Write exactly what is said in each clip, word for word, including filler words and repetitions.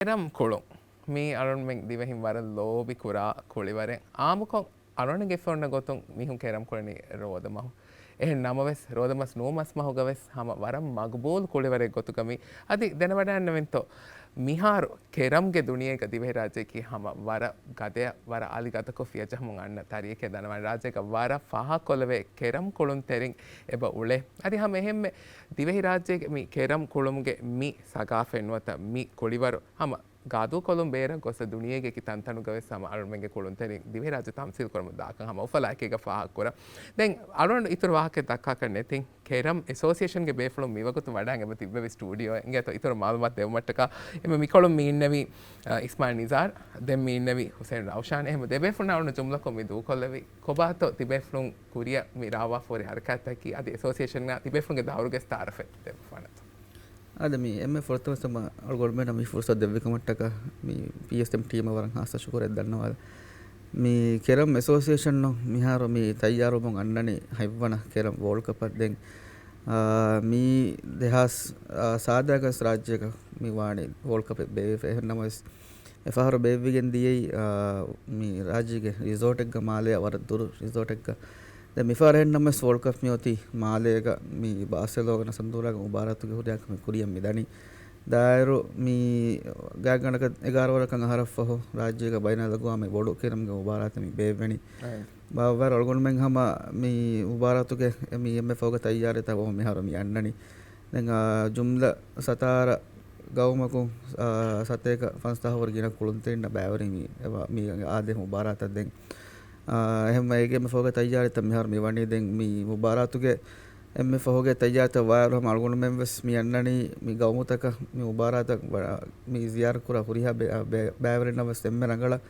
ކެރަމް ކުޅުން. މީ އަޅުންމެން ދިވެހިން ވަރަށް ލޯބި ކުރާ ކުޅިވަރެއް. އާއްމުކޮށް އަޅުންގެ ފޮންނަ ގޮތުން މީހުން ކެރަމް ކުޅެނީ ރޯދަ މަހު. އެހެން ނަމަވެސް، ރޯދަ މަސް ނޫން މަސް މަހުގަވެސް ހަމަ ވަރަށް މަގުބޫލު ކުޅިވަރެއް ގޮތުގަ މި އަދި ދެނެވަޑައިންނެވެންތޯ، މިހާރު ކެރަމްގެ ދުނިޔޭގަ ދިވެހިރާއްޖެއަކީ ހަމަ ވަރަށް ގަދަޔަށް، ވަރަށް އަލި ގަދަކޮށް ފިޔަޖަހަމުން އަންނަ ތަރިއެކޭ. ދަންނަވަން ރާއްޖޭގަ ވަރަށް ފާހަގަކޮށްލެވޭ ކެރަމް ކުޅުންތެރިން އެބަ އުޅޭ. އަދި ހަމަ އެހެންމެ ދިވެހިރާއްޖޭގެ މި ކެރަމް ކުޅުމުގެ މި ސަގާފަތް ނުވަތަ މި ކުޅިވަރު ހަމަ ގާދޫކޮލުން ބޭރަށް ގޮސް ދުނިޔޭގެ އެކި ތަންތަނުގަވެސް ހަމަ އަޅުމެންގެ ކުޅުންތެރިން ދިވެހިރާއްޖެ ތަމްސީލް ކުރަމުން ދާކަން ހަމަ އުފަލާއެކީގަ ފާހަގަކުރަން. ދެން އަޅުގަނޑު އިތުރު ވާހަކައެއް ދައްކާކަށް ނެތިން، ކެރަމް އެސޯސިއޭޝަންގެ ބޭފުޅުން މިވަގުތު ވަޑައިގެން އެބަ ތިއްބެވި ސްޓޫޑިއޯއެއް. އިނގޭތޯ އިތުރު މައުލޫމާތު ދެވުމަށްޓަކާ. އެމަ މިކޮޅުން މި އިންނެވީ، އަ، އިސްމާއިލް ނިޒާރް، ދެން މި އިންނެވީ ހުސެން ރައުޝާން. އެހެމަ ދެބޭފުޅުންނާ އަޅުން ޖުމްލަކޮށް މި ދޫކޮށްލެވި. ކޮބާތޯ ތިބޭފުޅުން ކުރިއަށް މި ރާވާފަ ހުރި ހަރަކާތްތަކީ އަދި އެސޯސިއޭޝަންގަ ތިބޭފުޅުންގެ ދައުރުގެ ތައާރަފެއް ދެއްވާނެތޯ؟ އާދެ، މި އެންމެ ފުރަތަމަ އަޅުގަނޑުމެންނަށް މި ފުރުސަތު ދެއްވިކަމަށްޓަކާ މި ޕީއެސްއެމް ޓީމަށް ވަރަށް ހާއްސަ ޝުކުރެއް ދަންނަވާލަން. މި ކެރަމް އެސޯސިއޭޝަނުން މިހާރު މި ތައްޔާރުވަމުން އަންނަނީ ހަތްވަނަ ކެރަމް ވޯލްޑް ކަޕަށް. ދެން، އާ، މީ ދެހާސް، އާ، ސާދައިގަސް ރާއްޖޭގަ މި ވާނީ ވޯލްޑް ކަޕެއް ބޭއްވިފަ. އެހެން ނަމަވެސް، އެފަހަރު ބޭއްވިގެން ދިޔައީ، އާ، މި ރާއްޖޭގެ ރިސޯޓެއްގަ، މާލެއާ ވަރަށް ދުރު ރިސޯޓެއްގަ. ދެން މިފަހަރު އެހެން ނަމަވެސް ވޯލްޑް ކަޕް މިއޮތީ މާލޭގަ މި ބާސެލޯނާ ސަންދޫރާގެ މުބާރާތުގެ ހުރިހާ ކަމެއް ކުރިއަށް މިދަނީ. ދާއިރު މި ގާތްގަނޑަކަށް އެގާރަ ވަރަކަށް އަހަރަށްފަހު ރާއްޖޭގަ ބައިނަލްއަގުވާމީ ބޮޑު ކެރަމްގެ މުބާރާތެއް މި ބޭއްވެނީ. އައި. ބާއްވާއިރު އަޅުގަނޑުމެން ހަމަ މި މުބާރާތުގެ މި އެންމެ ފަހުގެ ތައްޔާރީތައް ވަމުން މިހާރު މި އަންނަނީ. ދެން، އާ، ޖުމްލަ ސަތާރަ ގައުމަކުން، އާ، ސަތޭކަ ފަންސާހަށް ވަރަށް ގިނަ ކުޅުންތެރިންނަށް ބައިވެރިވެ މި އާދޭ މުބާރާތަށް. ދެން، އާ، އެހެން އޭގެ އެންމެ ފަހުގެ ތައްޔާރީތައް މިހާރު މި ވަނީ. ދެން މި މުބާރާތުގެ އެންމެ ފަހުގެ ތައްޔާރީތައް ވާއިރު ހަމަ އަޅުގަނޑުމެން ވެސް މި އަންނަނީ މި ގައުމުތަކަށް މި މުބާރާތަށް ވަ-، މި ޒިޔާރަތް ކުރާ ހުރިހާ ބެ-، ބެ-، ބައިވެރިންނަށް ވެސް އެންމެ ރަނގަޅަށް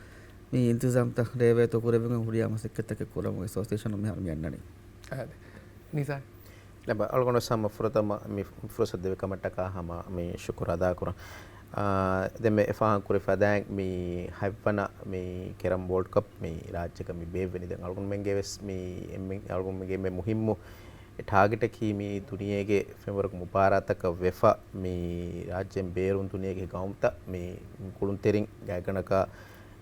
މި އިންތިޒާމްތައް ރޭވޭތޯ ކުރެވިގެން ހުރިހާ މަސައްކަތްތަކެއް ކުރަމުން އެސޯސިއޭޝަނުން މިހާރު މި އަންނަނީ. އާދެ. ނިޒާރް. ލަބަ އަޅުގަނޑު ހަމަ ފުރަތަމަ މި ފުރުސަތު ދެއްވި ކަމަށްޓަކާ ހަމަ މި ޝުކުރު އަދާކުރަން. އާ، ދެން މި އެފާހަން ކުރި ފަދައިން މި ހަތްވަނަ މި ކެރަމް ވޯލްޑް ކަޕް މި ރާއްޖޭގަ މި ބޭއްވެނީ. ދެން އަޅުގަނޑުމެންގެ ވެސް މި އެންމެ-، އަޅުގަނޑުމެންގެ އެންމެ މުހިއްމު ޓާގެޓަކީ މި ދުނިޔޭގެ ފެންވަރުގެ މުބާރާތަކަށް ވެފަ މި ރާއްޖޭން ބޭރުން ދުނިޔޭގެ ގައުމުތައް މި ކުޅުންތެރިން ގާތްގަނޑަކަށް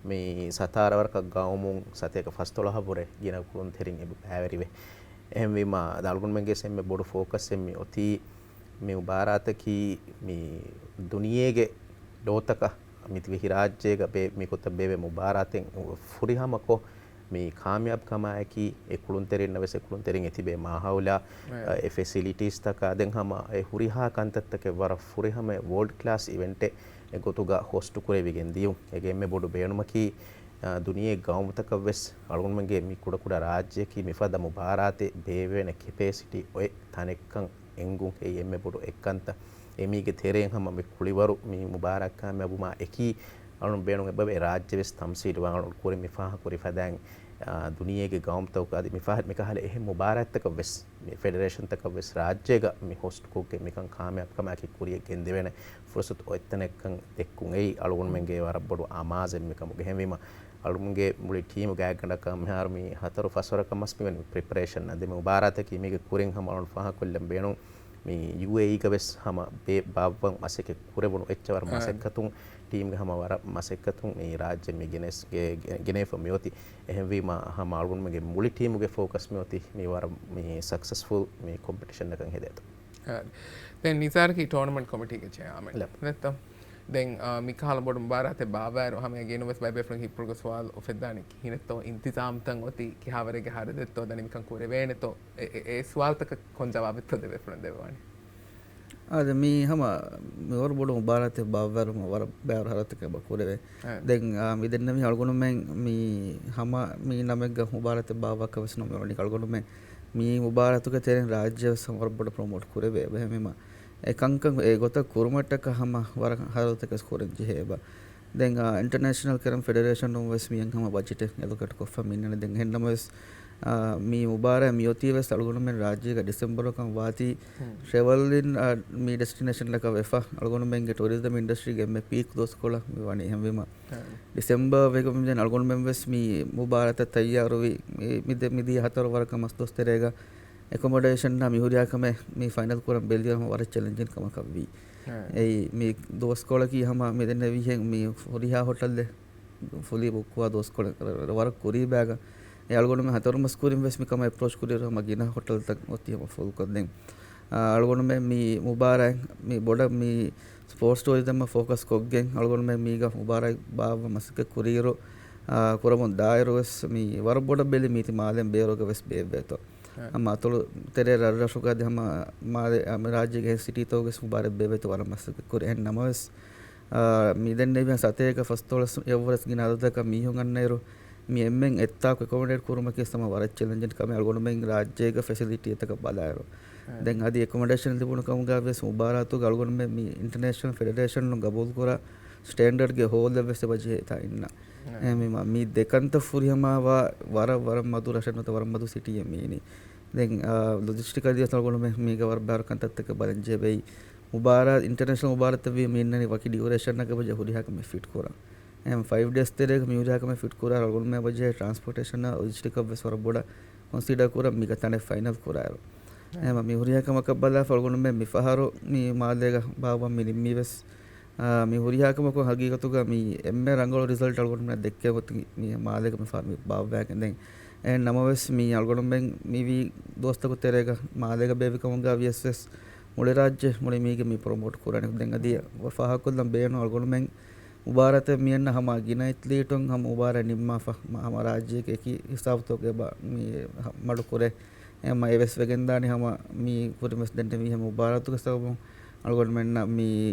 މި ސަތާރަ ވަރަކަށް ގައުމުން ސަތޭކަ ފަސްދޮޅަހަށް ވުރެ ގިނަ ކުޅުންތެރިން އެބަ ބައިވެރިވޭ. އެހެންވީމަ، އަޅުގަނޑުމެންގެ އެންމެ ބޮޑު ފޯކަސްއެއް މި އޮތީ މި މުބާރާތަކީ މި ދުނިޔޭގެ ލޯތަކަށް މި ދިވެހިރާއްޖޭގަ ބޭ-، މިގޮތަށް ބޭއްވޭ މުބާރާތެއް ފުރިހަމަކޮށް، މި ކާމިޔާބު ކަމާއެކީ އެ ކުޅުންތެރިންނަށް ވެސް އެ ކުޅުންތެރިން އެ ތިބޭ މާހައުލާ، އެ ފެސިލިޓީސްތަކާ ދެން ހަމަ އެ ހުރިހާ ކަންތައްތަކެއް ވަރަށް ފުރިހަމަ ވޯލްޑް ކްލާސް އިވެންޓެއް އެ ގޮތުގަ ހޮސްޓު ކުރެވިގެން ދިޔުން. އޭގެ އެންމެ ބޮޑު ބޭނުމަކީ، އާ، ދުނިޔޭ ގައުމުތަކަށް ވެސް އަޅުގަނޑުމެންގެ މި ކުޑަކުޑަ ރާއްޖެއަކީ މިފަދަ މުބާރާތެއް ބޭއްވޭނެ ކެޕޭސިޓީ އޮތް ތަނެއްކަން އެނގުން އެއީ އެންމެ ބޮޑު އެއްކަންތައް. އެމީގެ ތެރެއިން ހަމަ މި ކުޅިވަރު މި މުބާރާތް ކާމިޔާބުވުމާ އެކީ އަޅުން ބޭނުން އެބަވޭ ރާއްޖެ ވެސް ތަމްސީލުވާން. އަޅުން ކުރިން މި ފާހަގަކުރި ފަދައިން، އާ، ދުނިޔޭގެ ގައުމުތަކުގަ އަދި މި ފާ-، މިކަހަލަ އެހެން މުބާރާތްތަކަށް ވެސް މި ފެޑެރޭޝަންތަކަށް ވެސް ރާއްޖޭގަ މި ހޮސްޓްކޮށްގެން މިކަން ކާމިޔާބުކަމާއެކީ ކުރިޔަށް ގެންދެވޭނެ ފުރުސަތު އޮތްތަނެއްކަން ދެއްކުން އެއީ އަޅުގަނޑުމެންގެ ވަރަށް ބޮޑު އަމާޒެއް މިކަމުގެ. އެހެންވީމަ، އަޅުގަނޑުގެ މުޅި ޓީމު ގާތްގަނޑަކަށް މިހާރު މި ހަތަރު ފަސްވަރަކަށް މަސް މިވަނީ ޕްރިޕަރޭޝަން. އަދި މި މުބާރާތަކީ މީގެ ކުރިން ހަމަ އަޅުން ފާހަގަކޮށްލަން ބޭނުން މި ޔޫއޭއީގަ ވެސް ހަމަ ބޭ-، ބާއްވަން މަސައްކަތް ކުރެވުނު އެއްޗެއް ވަރަށް އާ. މަސައްކަތުން، ޓީމްގެ ހަމަ ވަރަށް މަސައްކަތުން މި ރާއްޖެ މި ގެނެސް-، ގެ-، ގެ-، ގެނެވިފަ މިއޮތީ. އެހެންވީމަ، ހަމަ އަޅުގަނޑުމެންގެ މުޅި ޓީމުގެ ފޯކަސް މިއޮތީ މި ވަރަށް މި ސަކްސެސްފުލް މި ކޮމްޕިޓިޝަންއަކަށް ހެދޭތޯ. އާ. ދެން ނިޒާރަކީ ޓޫނަމެންޓް ކޮމިޓީގެ ޗެއާމެން. ލަ. ނެތްތޯ؟ ދެން، އާ، މިކަހަލަ ބޮޑު މުބާރާތެއް ބާއްވާއިރު ހަމަ އެ ގިނަ ވެސް ބައެއް ބޭފުޅުން ހިތްޕުޅުގެ ސުވާލު އުފެއްދާނީ ކިހިނެއްތޯ؟ އިންތިޒާމްތައް އޮތީ ކިހާވަރެއްގެ ހަރަދެއްތޯ؟ ދަނީ މިކަން ކުރެވޭނެތޯ؟ އެ، އެ، އެ ސުވާލުތަކަށް ކޮން ޖަވާބެއްތޯ ދެވޭފުޅުން ދެއްވާނީ؟ އާދެ، މީ ހަމަ މިވަރު ބޮޑު މުބާރާތެއް ބާއްވާއިރު ވަރަށް ބައިވަރު ހަރަދަތަކެއް އެބަ ކުރެވޭ. އެ. ދެން، އާ، މި ދެންނެވި އަޅުގަނޑުމެން މި ހަމަ މި ނަމެއްގަ މުބާރާތެއް ބާއްވާކަށް ވެސް ނުމިވަނީ. އަޅުގަނޑުމެން މި މުބާރާތުގެ ތެރެއިން ރާއްޖެ ވެސް ހަމަ ވަރަށް ބޮޑަށް ޕްރޮމޯޓް ކުރެވޭ. އެހެންވީމަ، އެ ކަންކަން އެ ގޮތަށް ކުރުމަށްޓަކާ ހަމަ ވަރަށް ހަރަދަތަކެއް ކުރަން ޖެހޭ އެބަ. ދެން، އާ، އިންޓަރނޭޝަނަލް ކެރަމް ފެޑެރޭޝަނުން ވެސް މިއަށް ހަމަ ބަޖެޓެއް އެލޮކޭޓް ކޮށްފަ މި އިންނަނީ. ދެން އެހެންނަމަވެސް، އާ، މި މުބާރާތް މިއޮތީ ވެސް އަޅުގަނޑުމެން ރާއްޖޭގަ ޑިސެމްބަރު ކަން ވާތީ، ހުން. ޓްރެވަލް އިން، އާ، މި ޑެސްޓިނޭޝަންތަކަށް ވެފަ އަޅުގަނޑުމެންގެ ޓޫރިޒަމް އިންޑަސްޓްރީގެ އެންމެ ޕީކް ދުވަސްކޮޅަށް މި ވަނީ. އެހެންވީމަ، ހުން. ޑިސެމްބަރ ވެގެން ދެން އަޅުގަނޑުމެން ވެސް މި މުބާރާތަށް ތައްޔާރުވި، މި، މި ދެ-، މިދިޔަ ހަތަރު ވަރަކަށް މަސް ދުވަސް ތެރޭގަ އެކޮމޮޑޭޝަން މި ހުރިހާ ކަމެއް މި ފައިނަލް ކުރަން ބެލިއްޔާ ވަރަށް ޗެލެންޖިން ކަމަކަށްވީ. އެއީ މި ދުވަސްކޮޅަކީ ހަމަ މި ދެންނެވިހެން މި ހުރިހާ ހޮޓަލްއެއް ފުލީ ބުކްކުވާ ދުވަސްކޮޅެއް ވަރަށް ކުރީ ބައިގަ. އެ އަޅުގަނޑުމެން ހަތަރު މަސް ކުރިން ވެސް މިކަމަށް އެޕްރޯޗް ކުރިއިރު ހަމަ ގިނަ ހޮޓަލްތައް އޮތީ ހަމަ ފުލްކޮށްދެން. އާ، އަޅުގަނޑުމެން މި މުބާރާތް މި ބޮޑަށް މި ސްޕޯޓްސް ޓޫރިޒަމަށް ފޯކަސް ކޮށްގެން އަޅުގަނޑުމެން މީގަ މުބާރާތް ބާއްވަން މަސައްކަތް ކުރިއިރު، އާ، ކުރަމުން ދާއިރު ވެސް މި ވަރަށް ބޮޑަށް ބެލި މީތި މާލެން ބޭރުގަ ވެސް ބޭއްވޭތޯ. އަ. ހަމަ އަތޮޅު ތެރޭ ރަށްރަށުގަ އަދި ހަމަ މާލެ، އަ، މި ރާއްޖޭގެ ސިޓީތަކުގެ ވެސް މުބާރާތް ބޭއްވޭތޯ ވަރަށް މަސައްކަތް ކުރި. އެހެން ނަމަވެސް، އާ، މި ދެންނެވިހެން ސަތޭކަ ފަސްދޮޅަސް އެއްވަރަސް ގިނަ އަދަދަކަށް މީހުން އަންނައިރު، މި އެންމެން އެއްތާކު އެކޮމޮޑޭޓް ކުރުމަކީ ހަމަ ވަރަށް ޗެލެންޖިން ކަމެއް. އަޅުގަނޑުމެން ރާއްޖޭގެ ފެސިލިޓީތަކަށް ބަލާއިރު. އެ. ދެން އަދި އެކޮމޮޑޭޝަން ލިބުނު ކަމުގަ ވެސް މުބާރާތުގަ އަޅުގަނޑުމެން މި އިންޓަރނޭޝަނަލް ފެޑެރޭޝަނުން ގަބޫލުކުރާ ސްޓޭންޑަޑްގެ ހޯލެއް ވެސް އެބަ ޖެހޭތާ އިންނަ. އެ. އެ، މި، މި ދެ ކަންތައް ފުރިހަމަވާ ވަރަށް، ވަރަށް މަދު ރަށެއް ނުވަތަ ވަރަށް މަދު ސިޓީއެއް މީނީ. ދެން، އާ، ލޮޖިސްޓިކަލީ ވެސް އަޅުގަނޑުމެން މީގަ ވަރަށް ބާރު ކަންތައްތަކެއް ބަލަން ޖެހޭ. މުބާރާތް، އިންޓަރނޭޝަނަލް މުބާރާތަށް ވީ މި އިންނަނީ ވަކި ޑިއުރޭޝަނަކަށް އެބަޖެހޭ ހުރިހާ ކަމެއް ފިޓް ކުރަން. އެހެން ފައިވް ޑޭސް ތެރޭގަ މި ހުރިހާ ކަމެއް ފިޓް ކުރާ އަޅުގަނޑުމެން އެބަޖެހޭ ޓްރާންސްޕޯޓޭޝަނާ ލޮޖިސްޓިކަށް ވެސް ވަރަށް ބޮޑަށް ކޮންސިޑަރ ކުރަން މީގަ ތަނެއް ފައިނަލް ކުރާއިރު. އެ. އެހެން މި ހުރިހާ ކަމަކަށް ބަލާފަ އަޅުގަނޑުމެން މި ފަހަރު މި މާލޭގަ ބާއްވަން މި ނިންމީ ވެސް، އާ، މި ހުރިހާ ކަމަކު ހަގީގަތުގަ މި އެންމެ ރަނގަޅު ރިޒަލްޓް އަޅުގަނޑުމެން ދެއްކެވޮތީ މި މާލޭގަ މި ފަހަރު މި ބާއްވާގެން. ދެން އެހެން ނަމަވެސް މި އަޅުގަނޑުމެން މިވީ ދުވަސްތަކު ތެރޭގަ މާލޭގަ ބޭއްވި ކަމުގަ ވިޔަސް ވެސް މުޅި ރާއްޖެ މުޅި މީގެ މި ޕްރޮމޯޓް ކުރަނީ. ދެން އަދި ފާހަގަކޮށްލަން ބޭނުން އަޅުގަނޑުމެން މުބާރާތެއް މި އަންނަ ހަމަ ގިނަ އެތްލީޓުން ހަމަ މުބާރާތް ނިންމާފަ މަ-، ހަމަ ރާއްޖޭގެ އެކި ހިސާބުތަކުގެ ބަ-، މި ހަ-، މަޑުކުރޭ. އެ މަ-، އެވެސް ވެގެންދާނެ ހަމަ މި ކުރިން ވެސް ދެންނެވީ ހަމަ މުބާރާތުގެ ސަބަބުން އަޅުގަނޑުމެންނަށް މި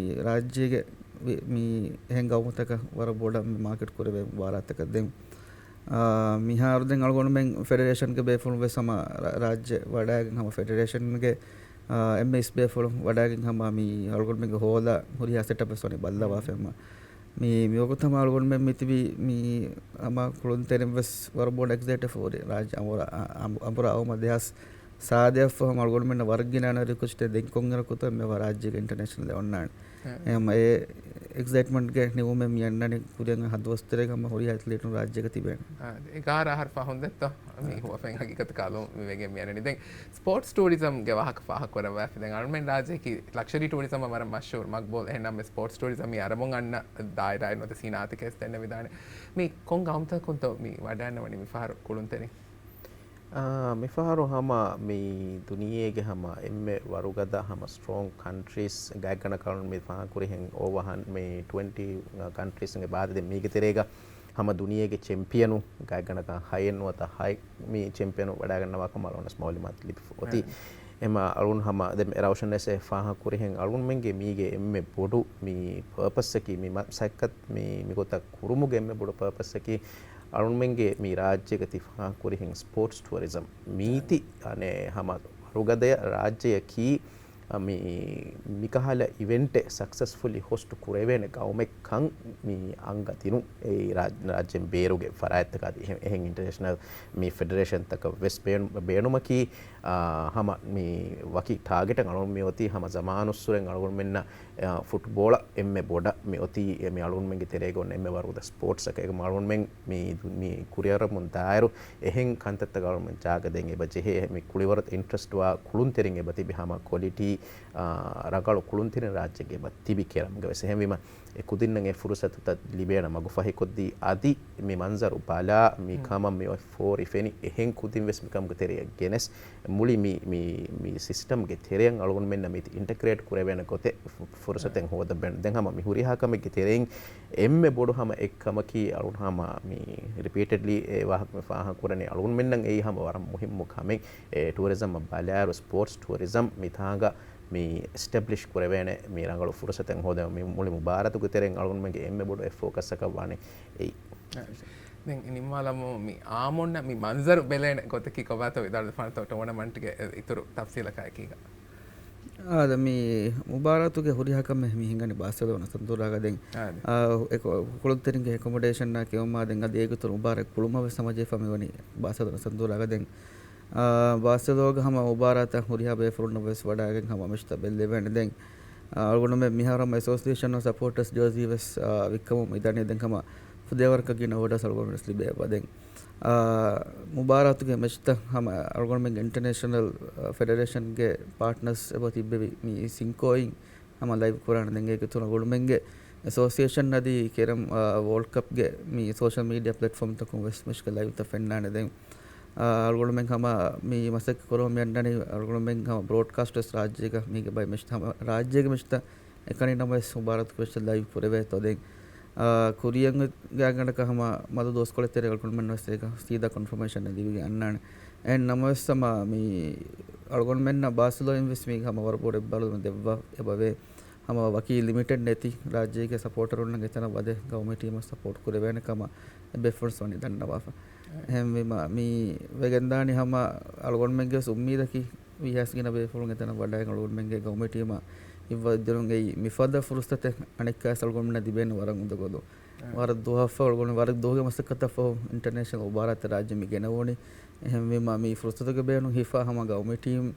ރާއްޖޭގެ ވި-، މި އެހެން ގައުމުތަކަށް ވަރަށް ބޮޑަށް މި މާކެޓް ކުރެވޭ މުބާރާތަކަށް. ދެން، އާ، މިހާރު ދެން އަޅުގަނޑުމެން ފެޑެރޭޝަންގެ ބޭފުޅުން ވެސް ހަމަ ރަ-، ރާއްޖެ ވަޑައިގެން ހަމަ ފެޑެރޭޝަންގެ، އާ، އެމްއެސް ބޭފުޅުން ވަޑައިގެން ހަމަ މި އަޅުގަނޑުމެންގެ ހޯލާ ހުރިހާ ސެޓަޕް ވެސް ވަނީ ބައްލަވާފަ މި، މި ވަގުތު ހަމަ އަޅުގަނޑުމެން މިތިބީ މި ހަމަ ކުޅުންތެރިން ވެސް ވަރަށް ބޮޑަށް އެކްސައިޓެޑް ފޯރި ރާއްޖެ އަނބުރާ، އަ-، އަނބު-، އަނބުރާ އައުމަށް ދެހާސް ސާދައަށްފަހު ހަމަ އަޅުގަނޑުމެންނަށް ވަރަށް ގިނަ ރިކުއެސްޓެއް ދެން ކޮންއިރަކުތޯ މި ރާއްޖޭގެ އިންޓަރނޭޝަނަލް އޮންނާނެ. އެ. އެ ހަމަ އެ އެކްސައިޓްމަންޓްގެ ނިމުމެއް މި އަންނަނީ ކުރިއަށް ހަ ދުވަސް ތެރޭގަ ހަމަ ހުރިހާ އެތްލީޓުން ރާއްޖޭގަ ތިބޭނެ. އާ، އެގާރަ އަހަރު ފަހުން ދެއްތޯ؟ މި އާ. ހުވަފެން ހަގީގަތަށް ކާލުން މި ވެގެން މި އަންނަނީ. ދެން ސްޕޯޓްސް ޓޫރިޒަމްގެ ވާހަކަ ފާހަގަ ކުރައްވާފި. ދެން އަޅުމެން ރާއްޖެއަކީ ލަކްޝަރީ ޓޫރިޒަމަށް ވަރަށް މަޝްހޫރު މަގްބޫލް. އެހެންނަމަވެސް ސްޕޯޓްސް ޓޫރިޒަމް މި އަރަމުން އަންނަ ދާއިރާއެއް ނުވަތަ ސީނާއަތެކޭ ވެސް ދެންނެވިދާނެ. މި ކޮން ގައުމުތަކުންތޯ މި ވަޑައިގަންނަވަނީ މިފަހަރު ކުޅުންތެރިން؟ އާ، މިފަހަރު ހަމަ މި ދުނިޔޭގެ ހަމަ އެންމެ ވަރުގަދަ ހަމަ ސްޓްރޮންގް ކަންޓްރީސް ގާތްގަނޑަކަށް މި ފާހަގަކުރިހެން އޯވަރ ހަން-، މި ޓްވެންޓީ ކަންޓްރީސްގެ ބާދަ ދެން މީގެ ތެރޭގަ ހަމަ ދުނިޔޭގެ ޗެމްޕިއަނު ގާތްގަނޑަކަށް ހައެއް ނުވަތަ ހަތް މި ޗެމްޕިއަނު ވަޑައިގަންނަވާކަމަށް އަޅުގަނޑަށް މައުލޫމާތު ލިބިފަ އޮތީ. އެ. އެމަ އަޅުން ހަމަ ދެން އެ ރައުޝަން ވެސް އެ ފާހަގަކުރިހެން އަޅުންމެންގެ މީގެ އެންމެ ބޮޑު މި ޕާޕަސްއަކީ މި މަ-، މަސައްކަތް މި، މިގޮތަށް ކުރުމުގެ އެންމެ ބޮޑު ޕާޕަސްއަކީ އަޅުންމެންގެ މި ރާއްޖޭގަ ތި ފާހަގަކުރިހެން ސްޕޯޓްސް ޓުއަރިޒަމް މީތި އަނެއް ހަމަ ވަރުގަދަޔަށް ރާއްޖެއަކީ މި، މިކަހަލަ އިވެންޓެއް ސަކްސެސްފުލީ ހޮސްޓް ކުރެވޭނެ ގައުމެއްކަން މި އަނގަ ދިނުން. އެއީ ރާ-، ރާއްޖޭން ބޭރުގެ ފަރާތްތަކަށް އަދި އެހެން، އެހެން އިންޓަރނޭޝަނަލް މި ފެޑެރޭޝަންތަކަށް ވެސް ބޭނު-، ބޭނުމަކީ، އާ، ހަމަ މި ވަކި ޓާގެޓަށް އަޅުން މި އޮތީ ހަމަ ޒަމާނުއްސުރެން އަޅުގަނޑުމެންނަށް، އާ، ފުޓްބޯޅަ އެންމެ ބޮޑަށް މި އޮތީ އެ މި އަޅުންމެންގެ ތެރޭގަ އޮންނަ އެންމެ ވަރުގަދަ ސްޕޯޓްސްއަކަށް. އެކަމަ އަޅުންމެން މި، މި ކުރިއަރަމުން ދާއިރު އެހެން ކަންތައްތަކަށް އަޅުންމެން ޖާގަ ދޭން އެބަ ޖެހޭ. މި ކުޅިވަރު އިންޓްރެސްޓްވާ ކުޅުންތެރިން އެބަ ތިބި ހަމަ ކޮލިޓީ، އާ، ރަނގަޅު ކުޅުންތެރިން ރާއްޖޭގަ އެބަ ތިބި ކެރަމްގަ ވެސް. އެހެންވީމަ އެ ކުދިންނަށް އެ ފުރުސަތުތައް ލިބޭނަ މަގުފަހިކޮށްދީ، އަދި މި މަންޒަރު ބަލާ، މި ކަމަށް މި އޮތް ފޯރި ފެނި، އެހެން ކުދިން ވެސް މިކަމުގެ ތެރެއަށް ގެނެސް، މުޅި މި، މި، މި ސިސްޓަމްގެ ތެރެއަށް އަޅުގަނޑުމެންނަށް މި އިންޓަގްރޭޓް ކުރެވޭނެ ގޮތެއް ފު-، ފުރުސަތެއް ހޯދަން ބޭނުން. ދެން ހަމަ މި ހުރިހާ ކަމެއްގެ ތެރެއިން އެންމެ ބޮޑު ހަމަ އެއްކަމަކީ، އަޅުން ހަމަ މި ރިޕީޓެޑްލީ އެ ވާހަކަ މި ފާހަގަ ކުރަނީ، އަޅުގަނޑުމެންނަށް އެއީ ހަމަ ވަރަށް މުހިއްމު ކަމެއް. އެ ޓޫރިޒަމް ބަލާއިރު ސްޕޯޓްސް ޓޫރިޒަމް މިތާނގަ މި އެސްޓެބްލިޝް ކުރެވޭނެ މި ރަނގަޅު ފުރުސަތެއް ހޯދެ، މި މުޅި މުބާރާތުގެ ތެރެއިން އަޅުގަނޑުމެންގެ އެންމެ ބޮޑު އެއް ފޯކަސްއަކަށް ވާނެ އެއީ. ދެން ނިންމާލަމުން މި އާމުންނަށް މި މަންޒަރު ބެލޭނެ ގޮތަކީ ކޮބާތޯ ވިދާޅުވެފާނެތޯ ޓޫނަމަންޓްގެ އިތުރު ތަފްސީލަކާއެކީގަ؟ އާދެ، މި މުބާރާތުގެ ހުރިހާ ކަމެއް މި ހިނގަނީ ބާސެލޯނާ ސަންތޫރާގަ ދެން. އާދެ. އާ، އެ ކު-، ކުޅުންތެރިންގެ އެކޮމޮޑޭޝަންއާ ކިޔުމާ ދެން އަދި އޭގެ އިތުރު މުބާރާތް ކުޅުމަށް ވެސް ހަމަޖެހިފަ މި ވަނީ ބާސެލޯނާ ސަންތޫރާގަ ދެން. އާ، ބާސެލޯގަ ހަމަ މުބާރާތަށް ހުރިހާ ބޭފުޅުންނަށް ވެސް ވަޑައިގެން ހަމަ މެޗްތައް ބެއްލެވޭނެ ދެން. އާ، އަޅުގަނޑުމެން މިހާރު ހަމަ އެސޯސިއޭޝަން އޮފް ސަޕޯޓަސް ޖާޒީ ވެސް، އާ، ވިއްކަމުން މިދަނީ ދެން ހަމަ ފުދޭވަރަކަށް ގިނަ އޯޑާސް އަޅުގަނޑު ވެސް ލިބޭ އެބަ ދެން. އާ، މުބާރާތުގެ މެޗްތައް ހަމަ އަޅުގަނޑުމެންގެ އިންޓަރނޭޝަނަލް، އާ، ފެޑެރޭޝަންގެ ޕާޓްނަރސް އެބަ ތިއްބެވި މި ސިންކޯއިން ހަމަ ލައިވް ކުރާނެ. ދެން އޭގެ އިތުރުން އަޅުގަނޑުމެންގެ އެސޯސިއޭޝަން އަދި ކެރަމް ވޯލްޑް ކަޕްގެ މި ސޯޝަލް މީޑިއާ ޕްލެޓްފޯމްތަކުން ވެސް މިޝްކަ ލައިވްތައް ފެންނާނެ. ދެން އަޅުގަނޑުމެން ހަމަ މި މަސައްކަތް ކުރަމުން މި އަންނަނީ އަޅުގަނޑުމެން ހަމަ ބްރޯޑްކާސްޓަރސް ރާއްޖޭގަ މީގެ ބައި މެޗް ހަމަ ރާއްޖޭގެ މެޗްތައް އެކަނި ނަމަވެސް މުބާރާތު މެޗްތައް ލައިވް ކުރެވޭތޯ. ދެން ކުރިއަށް ގާތްގަނޑަކަށް ހަމަ މަދު ދުވަސްކޮޅެއް ތެރޭ އަޅުގަނޑުމެން ވެސް އޭގަ ސީދާ ކޮންފަމޭޝަން ލިބިގެން އަންނާނެ. އެހެން ނަމަވެސް ހަމަ މި އަޅުގަނޑުމެންނަށް ބާސެލޯއިން ވެސް މީ ހަމަ ވަރަށް ބޮޑެއް ބައްލަވަން ދެއްވާ އެބަވޭ. ހަމަ ވަކި ލިމިޓެޑް ނެތި ރާއްޖޭގެ ސަޕޯޓަރުންނަށް އެތަނަށް ވަދެ ގައުމީ ޓީމަށް ސަޕޯޓް ކުރެވޭނެ ކަމަށް އެ ބޭފުޅުން ވަނީ ދަންނަވާފަ. އެހެންވީމަ މި ވެގެންދާނީ ހަމަ އަޅުގަނޑުމެންގެ ވެސް އުއްމީދަކީ ވީހާވެސް ގިނަ ބޭފުޅުން އެތަނަށް ވަޑައިގެން އަޅުގަނޑުމެންގެ ގައުމީ ޓީމަށް އިއްވައިދިނުން އެއީ މިފަދަ ފުރުސަތެއް އަނެއްކާވެސް އަޅުގަނޑުމެންނަށް ލިބޭނެ ވަރަށް އުނދަގުލު. އެ. ވަރަށް ދުވަހަށްފަހު އަޅުގަނޑު ވަރަށް ދުވަހުގެ މަސައްކަތަށް ފަހު އިންޓަރނޭޝަނަލް މުބާރާތެއް ރާއްޖެ މި ގެނެވުނީ. އެހެންވީމަ މި ފުރުސަތުގެ ބޭނުން ހިފާ ހަމަ ގައުމީ ޓީމް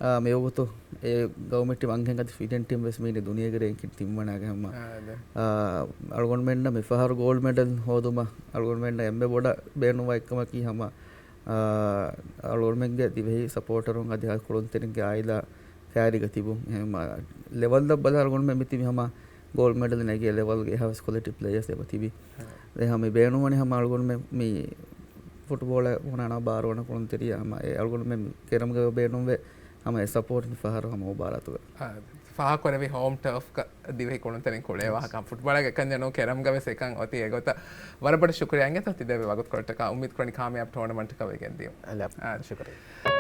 އާ، މިވަގުތު އެ ގައުމީ ޓީމް އަންހެން އަދި ފިޑެން ޓީމް ވެސް މީނީ ދުނިޔޭގެ ރޭންކިން ތިންވަނައިގަ ހަމަ. އާ، އަޅުގަނޑުމެންނަށް މިފަހަރު ގޯލްޑް މެޑަލް ހޯދުމަށް އަޅުގަނޑުމެންނަށް އެންމެ ބޮޑަށް ބޭނުންވާ އެއްކަމަކީ ހަމަ، އާ، އަޅުގަނޑުމެންގެ ދިވެހި ސަޕޯޓަރުން އަދި ކުޅުންތެރިންގެ އާއިލާ ކައިރީގަ ތިބުން. އެހެން ލެވަލްއަށް ބަލާ އަޅުގަނޑުމެން މިތިބީ ހަމަ ގޯލްޑް މެޑަލް ނެގޭ ލެވަލްގެ އެހާވެސް ކޮލިޓީ ޕްލޭޔާސް އެބަ ތިބި. އެ ހަމަ މި ބޭނުންވަނީ ހަމަ އަޅުގަނޑުމެން މި ފުޓްބޯޅަ ބުނާނަ ބާރުވަނަ ކުޅުންތެރިޔާ ހަމަ އެ އަޅުގަނޑުމެން ކެރަމްގަ ބޭނުންވޭ ހަމަ އެ ސަޕޯޓް މި ފަހަރު ހަމަ މުބާރާތުގަ. އާ، ފާހަގަކުރެވި ހޯމް ޓަރފްގަ ދިވެހި ކުޅުންތެރިން ކުޅޭ ވާހަކަ ފުޓްބޯޅަގެ ކަންޏެއް ނޫން ކެރަމްގަ ވެސް އެކަން އޮތީ އެގޮތަށް ވަރަށް ބޮޑަށް ޝުކުރިޔާ އިނގޭތޯ ތި ދެބޭ ވަގުތުކޮޅަށްޓަކާ އުއްމީދު ކުރަނީ ކާމިޔާބު ޓޫނަމަންޓަކަށް ވެގެން ދިޔުން. އާ، ޝުކުރިޔާ.